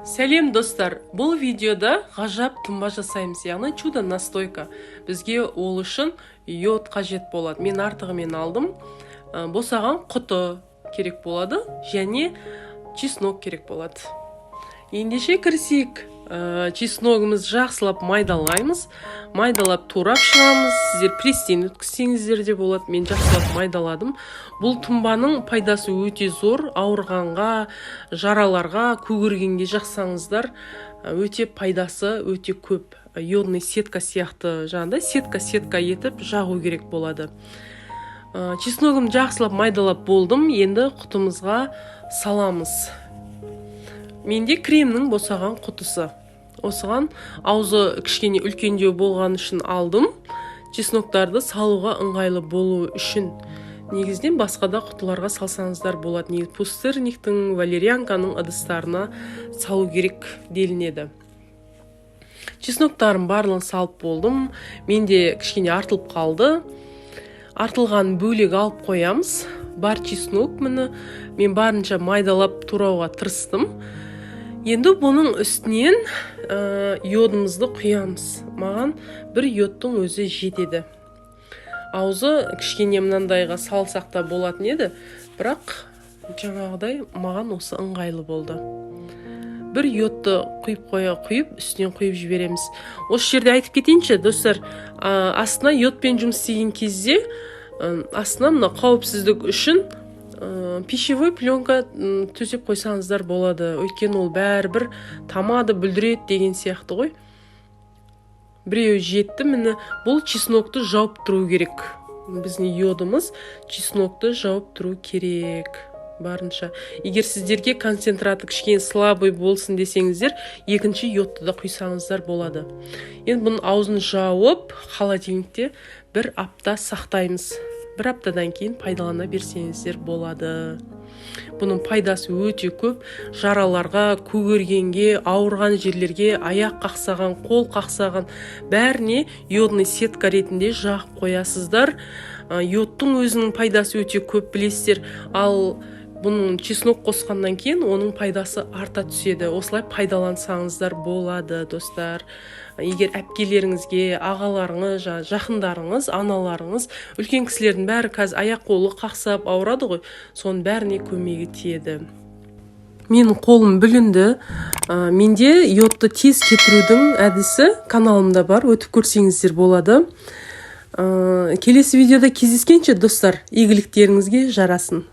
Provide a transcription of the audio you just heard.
Сәлем, достар! Бұл видеода ғажап тұнба жасаймыз, яғни чудо настойка. Бізге ол үшін йод қажет болады, мен артығымен алдым. Босаған құты керек болады және чеснок керек болады. Ендеше кірісейік. Чесногымызды жақсылап майдалаймыз, майдалап турап шығамыз. Сіздер пресстен өткізсеңіздер де болады, мен жақсылап майдаладым. Бұл тұнбаның пайдасы өте зор. Ауырғанға, жараларға, көгергенге жақсаңыздар, өте пайдасы өте көп. Йодный сетка сияқты, жаңағыдай сетка сетка етіп жағу керек болады. Чесногымды жақсылап майдалап болдым, енді құтымызға саламыз. Менде кремнің босаған құтысы, осыған аузы кішкене үлкендеу болған үшін алдым, чесноктарды салуға ыңғайлы болу үшін. Негізінен басқа да құтыларға салсаңыздар болады, негізі пустырниктің, валерьянканың ыдыстарына салу керек делінеді. Чесноктарын барлығын салып болдым, менде кішкене артылып қалды, артылғанын бөлек алып қоямыз. Бар чеснок, міне, мен барынша майдалап турауға тырыстым. Енді бұның үстінен йодымызды құямыз. Маған бір йодтың өзі жетеді. Аузы кішкене мынандайға салсақ та болатын еді, бірақ жаңағыдай маған осы ыңғайлы болды. Бір йодты құйып қоя, құйып, үстінен құйып жібереміз. Осы жерде айтып кетейінші, достар, астына йодпен жұмыс істеген кезде астына мына қауіпсіздік үшін пищевой пленка төсеп қойсаңыздар болады, өйткені ол бәрібір тамады, бүлдіреді деген сияқты ғой. Біреуі жетті, міне. Бұл чеснокты жауып тұру керек, біздің йодымыз чеснокты жауып тұру керек барынша. Егер сіздерге концентраты кішкене слабый болсын десеңіздер, екінші йодты да құйсаңыздар болады. Енді бұның аузын жауып, холодильникте бір апта сақтаймыз. Бір аптадан кейін пайдалана берсеңіздер болады. Бұның пайдасы өте көп: жараларға, көгергенге, ауырған жерлерге, аяқ қақсаған, қол қақсаған, бәріне йодный сетка ретінде жағып қоясыздар. Йодтың өзінің пайдасы өте көп, білесіздер, ал бұның чеснок қосқаннан кейін оның пайдасы арта түседі. Осылай пайдалансаңыздар болады, достар. Егер әпкелеріңізге, ағаларыңыз, жақындарыңыз, аналарыңыз, үлкен кісілердің бәрі қазір аяқ қолы қақсап ауырады ғой, соның бәріне көмегі тиеді. Менің қолым бүлінді. Менде йодты тез кетірудің әдісі каналымда бар, өтіп көрсеңіздер болады. Келесі видеода кездескенше, достар, игіліктеріңізге жарасын.